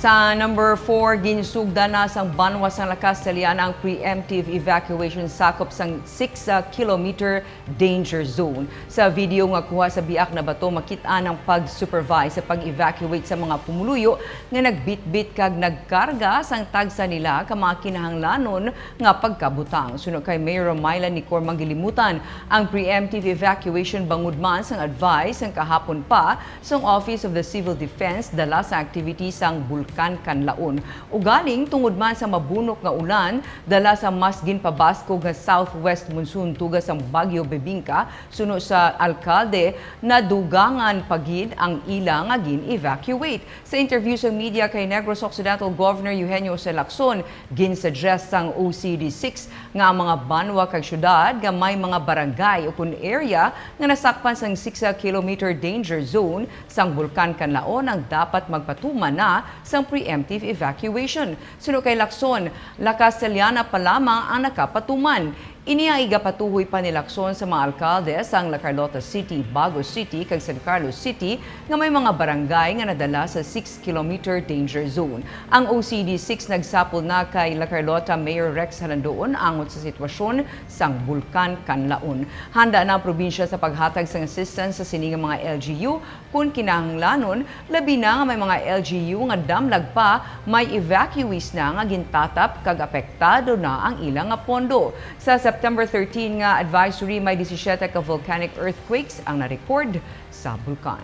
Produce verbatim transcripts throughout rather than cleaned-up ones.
Sa number four, ginsugdan na sang banwa sang La Castellana ang preemptive evacuation sakop sang six kilometer danger zone. Sa video nga kuha sa biak na bato, makit-an ang pag-supervise sa pag-evacuate sa mga pumuluyo nga nagbitbit kag nagkarga sang tagsa nila ka mga kinahanglanon nga pagkabutang. Suno kay Mayor Romila Nicor Manggilimutan, ang preemptive evacuation bangod man sang advice sang kahapon pa sang Office of the Civil Defense dala sa activity sang Bulkan Kanlaon. Ugaling, tungod man sa mabunok nga ulan dala sa mas ginpabaskog nga southwest monsoon tuga sang Bagyo Bebingka, suno sa alkalde, nadugangan pa gid ang ila nga gin-evacuate. Sa interview sa media kay Negros Occidental Governor Eugenio Jose Lacson, ginsuggest sang O C D six nga ang mga banwa kag syudad nga may mga barangay ukon area nga nasakpan sang six kilometer danger zone sang Bulkan Kanlaon ang dapat magpatuman na sang preemptive evacuation. Suno kay Lacson, La Castellana pa lamang ang nakapatuman. Ini ang igapatuhoy pa ni Lacson sa mga alkalde sang La Carlota City, Bago City, kag San Carlos City nga may mga barangay nga nadala sa six kilometer danger zone. Ang O C D six nagsapol na kay La Carlota Mayor Rex Halandoon angot sa sitwasyon sang Bulkan Kanlaon. Handa na ang probinsya sa paghatag sang assistance sa sini nga mga L G U kon kinahanglanon, labi na nga may mga L G U nga damlag pa, may evacuees na nga gintatap kag apektado na ang ila nga pondo. Sa September thirteen nga advisory, may disisiete ka volcanic earthquakes ang na-record sa Bulkan.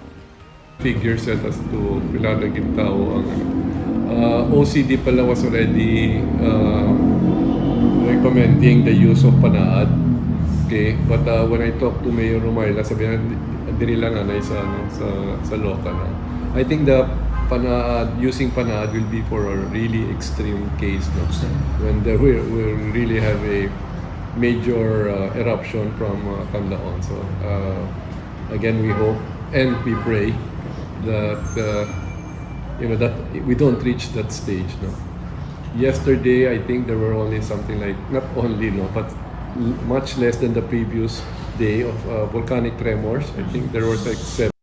Figures, set as to pila na gid tawo ang, ano. Uh, O C D pala was already, uh, recommending the use of panaad. Okay, but, uh, when I talked to Mayor Romila, sabi niya, "Di-, diri lang anay sa, ano, sa, sa local na." I think the panaad, using panaad will be for a really extreme case, no? When there will, will really have a major, uh, eruption from, uh, Kanlaon. So, uh, again, we hope and we pray that, uh, you know, that we don't reach that stage, no? Yesterday, I think there were only something like, not only, no, but l-, much less than the previous day of, uh, volcanic tremors. I think there was, like, seven